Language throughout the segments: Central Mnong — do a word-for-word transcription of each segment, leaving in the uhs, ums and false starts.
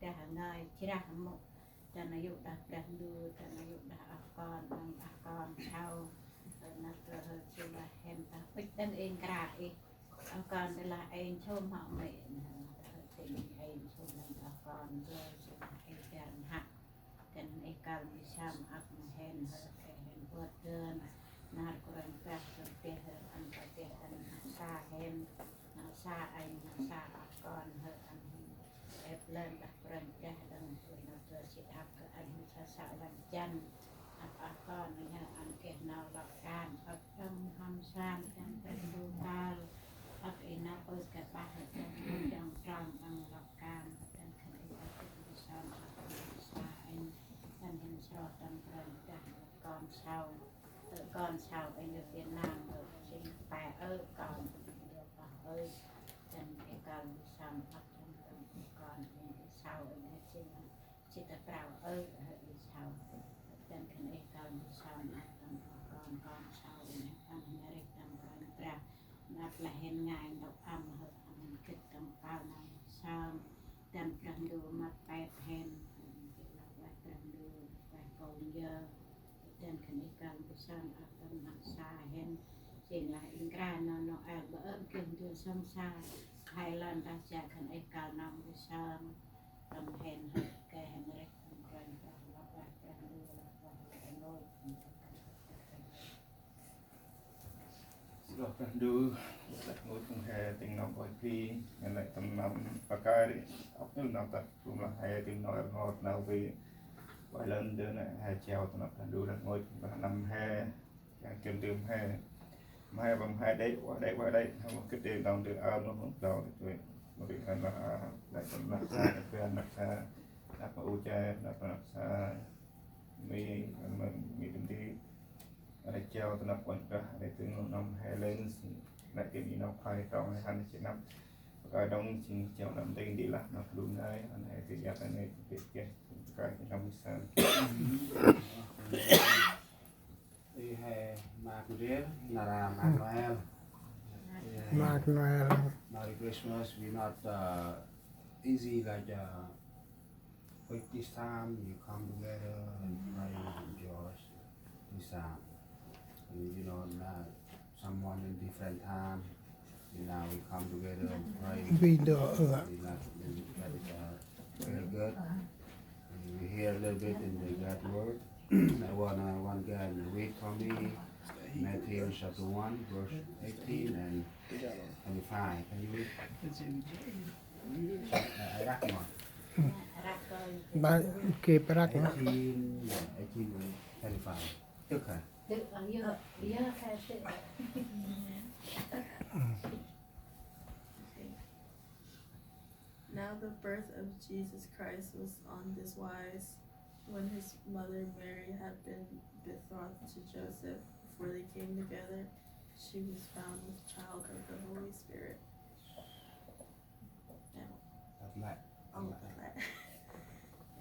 dah ngơi jrah mŭ. Dăn a yŭ đah Brah Ndu, dăn a yŭ đah oh kon, đah oh kon sau. Ơ, năp lơ hơi jêng lah hên đah ŭch đah êng kra ih. Oh kon đah lah êng sŭm hŏ mê. Nơ, hơi jêng êng sŭm đah oh kon, đah jêng lah êng jar mhă. Dăn ih kăl mi sơm ăp ma hên hơi kơ hên bơh dơn. Nar Kôranh Brah dăn pêh hơi ăn kơ pêh ăn năp sa hên. Năp sa êng, năp sa oh kon hơi ăn hên. Êp lơn đah Kôranh Brah đăng tui năp dơ sĭt ăp kơ ăn hên sa sa lăm jăn. Ăp oh kon hơi ăn geh nau lŏ kan, ăp tâm hŏm san, tâm tâm du kal. Ăp ih năp ơi kơ bah hơi tâm hŏm jăng trong đăng lŏ kan. Tâm khân ih ăp ih sơm ăp ih sa êng. Tâm hên sroh tâm Kôranh Brah kon sau. Ơ kon sau êng lơ Việt Nam, ơ, jêng pe ơ kon, ơ, ơ, dăn ih kăl mi sơm ăp đah kon, ơ, sau êng lơ jêng, jêh ta prao ơ, ơ, ih sau. Dăn khân ih kăl mi sơm ăp đah kon, kon sau êng lơ tâm hên rêh tâm Kôranh Brah. Năp lah hên ngai ntŭk ăm hơi, ăn hên gĭt tâm kăl nau sơm. Dăn Brah Ndu mât pet hên, ơ, jêng lah ueh Brah Ndu, ueh kông yơ. Dăn khân ih kăl mi sơm ăp tâm năp sa hên. Jêng lah êng kra nau Nôel bơh ơm geh ndơ sơm sa. Hai lơn đah jă khân ih kăl nau mi sơm. Tâm hên hơi kơ hên rêh tâm Kôranh Brah, lŏ ueh Brah Ndu, lŏ ueh lĕ nôch. Sroh Brah Ndu, lĕ nôch phung he tĭng nau ƀoi bri, ngăn lĕ tâm năm pakari, ăp nơm nau tât, phung lah he tĭng nau rngot nau bri, ƀoi lơn dơ nĕ he jao tâm năp Brah Ndu, lĕ nôch phung lah năm he, yang kiêm tưm he, ma he băm he đê̆, wa đê̆, wa đê̆, he mâu gĭt đê̆ nau ndơ ơ nôh nôh đau đê̆, mâu gĭt he nau, a, lĕ tâm năp sa, năp sa, năp ma u che, năp ma năp sa, mi, mi tâm di, Ơ, jao tâm năp Kôranh Brah, ơ, tĭng nau năm he lơn, lĕ tĭng i nau phai trong he hăn jêh năp. Pakơi đŏng jêng jao năm tĭng di lah năp lu ngai, ăn he tĭng yap ăn he tĭng pêk geh, pakơi jêng năm sa. Ê, he, Mark Noel, nara Mark Noel. Ê, Mark Noel. Merry Christmas. We not, uh, easy like, uh, But this time you come together and pray with George. This time, you know, not someone in different time. And now we come together and pray. Bi đo, ơ. We like, we, that is, uh, very good. And we hear a little bit in the God word. I wanna, one guy read for me Matthew chapter one, verse eighteen and twenty-five. Can you read? Ba, kê prăk ma. Eighteen, yeah, eighteen and twenty-five. Tức hả? Now the birth of Jesus Christ was on this wise. When his mother Mary had been betrothed to Joseph, before they came together, she was found with child of the Holy Spirit. Đọc lại. Oh, đọc lại.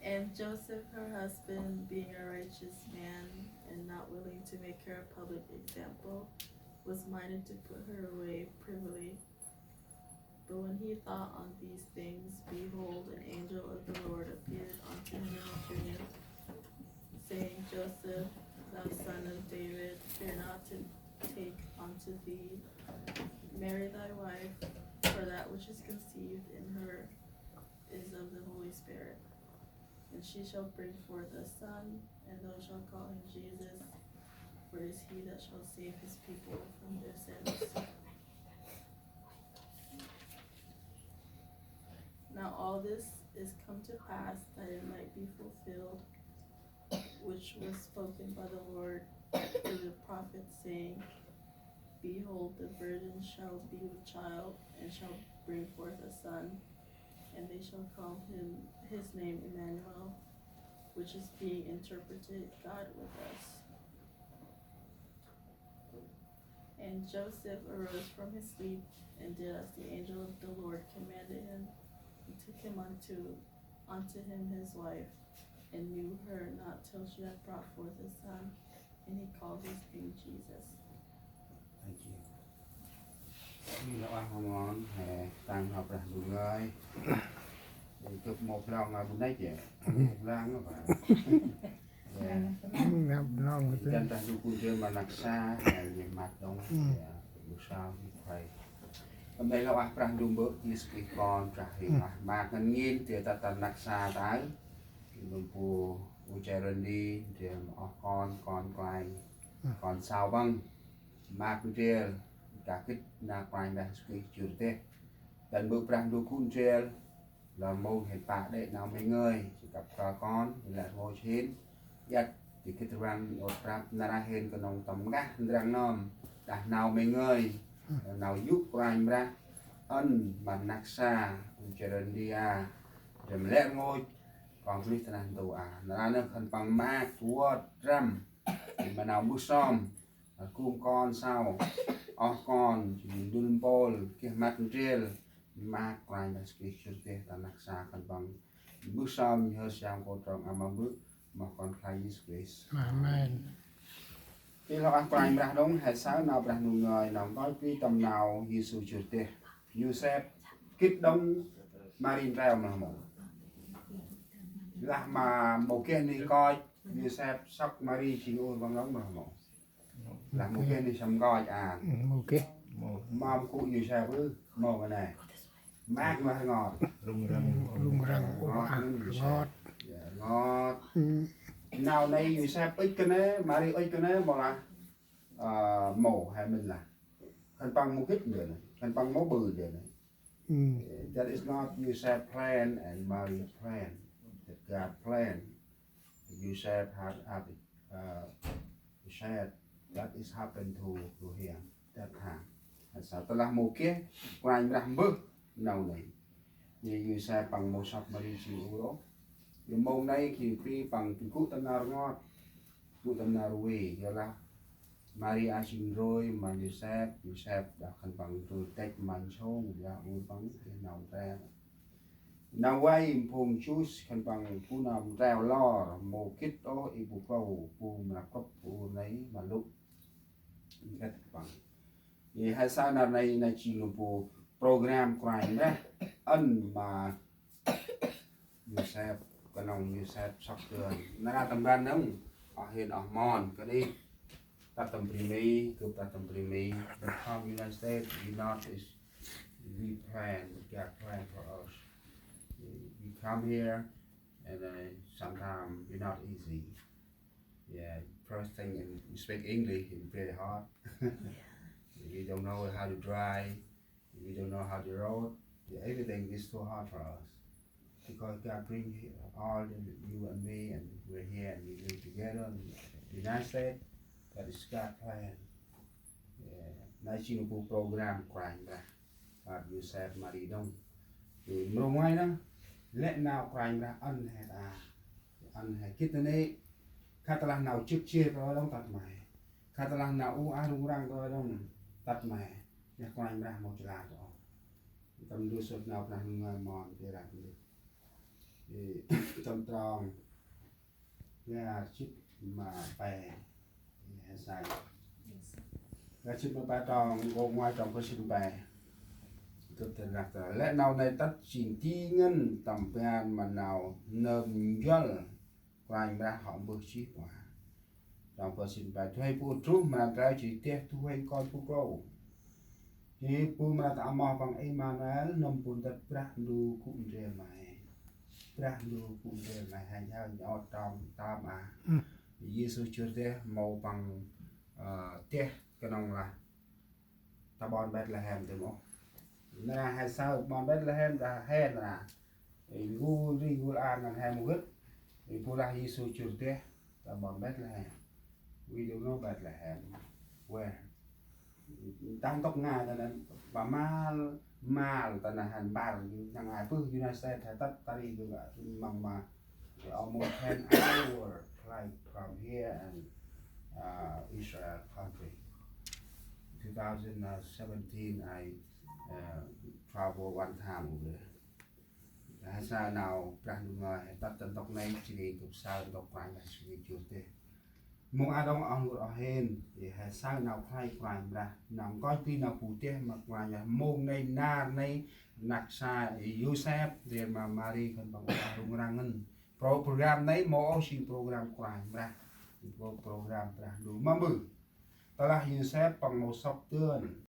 And Joseph, her husband, being a righteous man and not willing to make her a public example, was minded to put her away privily. But when he thought on these things, behold, an angel of the Lord appeared unto him in a dream, saying, Joseph, thou son of David, fear not to take unto thee Mary thy wife, for that which is conceived in her is of the Holy Spirit. And she shall bring forth a son, and thou shalt call him Jesus, for it is he that shall save his people from their sins. Now all this is come to pass, that it might be fulfilled, which was spoken by the Lord through the prophet, saying, Behold, the virgin shall be with child, and shall bring forth a son, and they shall call him, his name Emmanuel, which is being interpreted, God with us. And Joseph arose from his sleep, and did as the angel of the Lord commanded him, and took him unto, unto him his wife, and knew her not till she had brought forth a son, and he called his name Jesus. Thank you. Ê, lah ueh mon, he tăng hŏ Brah Ndu ngơi. Ê, Chụp một lòng là bún đấy chứ. Lòng mà. Ngập lòng cái Chân chân ta du cun trên mà nặc xa, hay gì mặt đông. Bữa sau thì phải. Hôm nay là ah prah du bơ, Yêsu Krist kon, prah hi ah. Mạc ngăn nghiên, thì ta ta nặc xa tới. Thì mình phu, u chai rên đi, thì oh kon, kon klai. Kon sao băng. Mạc ndrel, ta kít na klai dah Yêsu Krist chur teh. Tăn bơ prah du cun ndrel. Lah mông hên pă đê̆ nau mei ngơi, si kăp kơ kon, lĕ rngôch hên, iăt, ti khĭt rvăng ôt prăp nar aơ hên knŏng tâm ngah ndrăng nơm, đah nau mei ngơi, nau yô̆ Kôranh Brah, ăn ma năk sa, u Chêrên Dia, drăm lĕ rngôch, kon bunuyh ta neh ntu aơ. Nar aơ nơh khân păng maak, tuôt, drăm, ma nau mbơh sơm, rgum kon sau, oh kon, jêh ndŭl mpôl, geh măt ndrel, maak Kôranh Brah Yêsu Krist chur teh ta năk sa khân păng. Mbơh sơm nhhơr siam kô̆ trong ama mbơh, moh Kon Khlay Yêsu Krist. Amen. Ti lŏ ah Kôranh Brah đŏng, he saơ nau Brah Ndu ngơi, nau ngơi pi tâm nau Yêsu chur teh. Yôsep gĭt đŏng Mari ntreo ma mâu. Lah ma mâu geh nuyh nkoch, Yôsep sŏk Mari jêng ur văng đŏng ma mâu. Lah mâu geh nuyh sâm nkoch a. Mâu geh. Mâm gŭ Yôsep ư, mâu ma nê. Maak ma rngot. Rŭng răng. Rŭng răng. Rngot, rngot. Ngot. Nau nây Yôsep ŭch kơt nê, Mari ŭch kơt nê, mâu lah, ơ, mâu he mĭn lah. Khân păng mâu gĭt ndơ nê, khân păng mâu ƀư ndơ nê. That is not Yôsep plan and Mary plan. That God plan. Yôsep had, had, uh, said that is happened to, to him that time. Sa tơlah mâu geh, Kôranh Brah mbơh nau nây. Yôsep păng mâu sŏk Mari jêng ur ôh. Yor mông nây geh bri păng gŭ tâm nau rngot. Gŭ tâm nau rvê, yorlah Mari a jêng ndrôi ma Yôsep, Yôsep đah khân păng ndrôi têch ma nsông, yor ur păng geh nau ntreo. Nau vay phung Jus khân păng bu nau ntreo lor, mâu gĭt ôh i bu klâu, bu mra kŭp bu ur nây ma lŭ. Gĭt păng. Ê, he saơ nar nây, nây jêng bu program Kôranh Brah ăn ma Yôsep, knŏng Yôsep sŏk dơn. Nar aơ tâm ban nơh, oh hên oh mon, kơt nđa tât tâm bri Mi, gâp tât tâm bri Mi, gâp khŏm United States, we not is, we plan, we got plan for us. We come here, and, uh, sometimes we not easy. Yeah, first thing, in, we speak English, it's very hard. We don't know how to drive. We don't know how to road. Yeah, everything is too hard for us. Because God bring all the, you and me, and we're here, and we live together, and United States. That is God plan. Yeah. Nây jêng bu program Kôranh Brah. Ăp Yôsep Mari đŏng. Ê, mrô ngoai nơh, lĕ nau Kôranh Brah ăn he ta. Ăn he gĭt ta nê, khă tơlah nau jêk jêh ta đŏng tât ma he. Khă tơlah nau u a rŭng răng ta đŏng tât ma he. Nê Kôranh Brah mâu chala ta ôh. Tâm du sŭt nau Brah ngơi mon ti rah ndơ. Ê, tâm trong. Bar jêt ma pe. Ê, he saơ. Bar jêt ma pe trong, gô ngoai trong kơt jêt ma pe. Gâp tĭng rah ta. Lĕ nau nây tât jêng di ngăn tâm ban ma nau nơm njuăl Kôranh Brah hŏ mbơh jêh pua. Trong kơt jêt ma pe. Duay bu truh mra ntreo jêh deh duay kon bu klô. Jêh bu mra ta amoh păng Êmanuel, nâm bu ntât Brah Ndu gŭ ndrel ma he. Brah Ndu gŭ ndrel ma he, hên hao nhŏt trong tâm a. Yêsu chur deh mâu păng, ơ, deh knŏng lah ta ƀon Bethlehem dơm ôh. Nar aơ he saơ ƀon Bethlehem đah he nar aơ. Ê, gŭ ri gŭ la ngăn he mâu gĭt. Ê, bu lah Yêsu chur deh ta ƀon Bethlehem. We don't know Bethlehem. Where? Ta ntŭk ngai ta nây, ba mal, mal ta nây hăn bar, ta ngai bơh United States he tât ta ri gŭ măng ma. Almost ten hour flight from here and, uh, Israel country. Two thousand seventeen, I, uh, travel one time over there. He saơ nau Brah Ndu ngơi, he tât ta ntŭk nây, jêh ri gâp saơ ntŭk Kôranh Brah jêh ri chur deh. Mông a đŏng oh ngur oh hên, i he saơ nau khlay Kôranh Brah, nau nkoch bri nau bu deh ma Kôranh Brah. Mông nây nar nây, rnăk sa Yôsep, ri ma Mari khân păng ueh rŭng răng ngăn. Pro-, program nây mâu ôh jêng program Kôranh Brah, jêng pro-, program Brah Ndu. Ma mơ, tơlah Yôsep păng mâu sŏk dơn